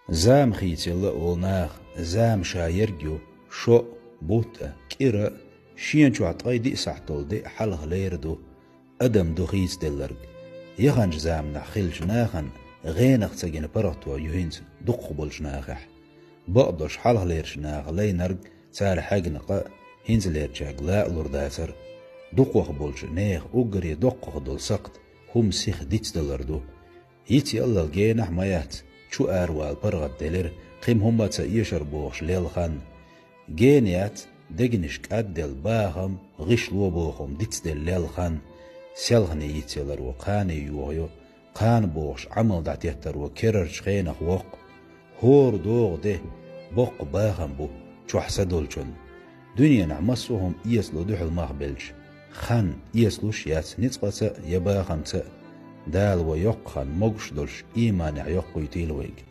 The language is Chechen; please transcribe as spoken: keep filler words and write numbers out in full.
Зама хийцаелла а волу наха, зама ша ерг ю, шо а, бутт а, кӀира а, шена чохь ткъе диъ сахьт долу де а хьалха лер ду, адам ду хийцаделларг. Яханчу заманахь хиллачу нахана гӀенах ца гина паргӀато ю хӀинца дукхах болчу нахехь. Бакъдолуш хьалхалерчу наха лайнарг, цара хьегна къа а, хӀинцалерчаьрга ла а лур дацара. Дукхах болчу нехан уггаре доккхах долу сакхт хӀума сиха дицдалар ду. Йицъяллал генахь а ма яц, чу аравала паргӀат делира, кхин хӀумма а ца эшара бохуш лелла хан. Гена яц, дегнаш кӀадделла бахам, гӀишло боху хӀума дицделла лелла хан. Селхане йицъяларо кхане йохайо, кхана бохуш Ӏамал дӀатеттаро керарчу хенах воккху. ХӀора догӀу де боккха бахам бу чохь са долчунна. Дуьненахь массо а хӀума эцало дуьхьал мах белча, хан эцалуш яц ницкъаца а, я бахамца а. Дала вай йоккха хан могуш долуш, ийманехь йоккхуьйтийла вайга.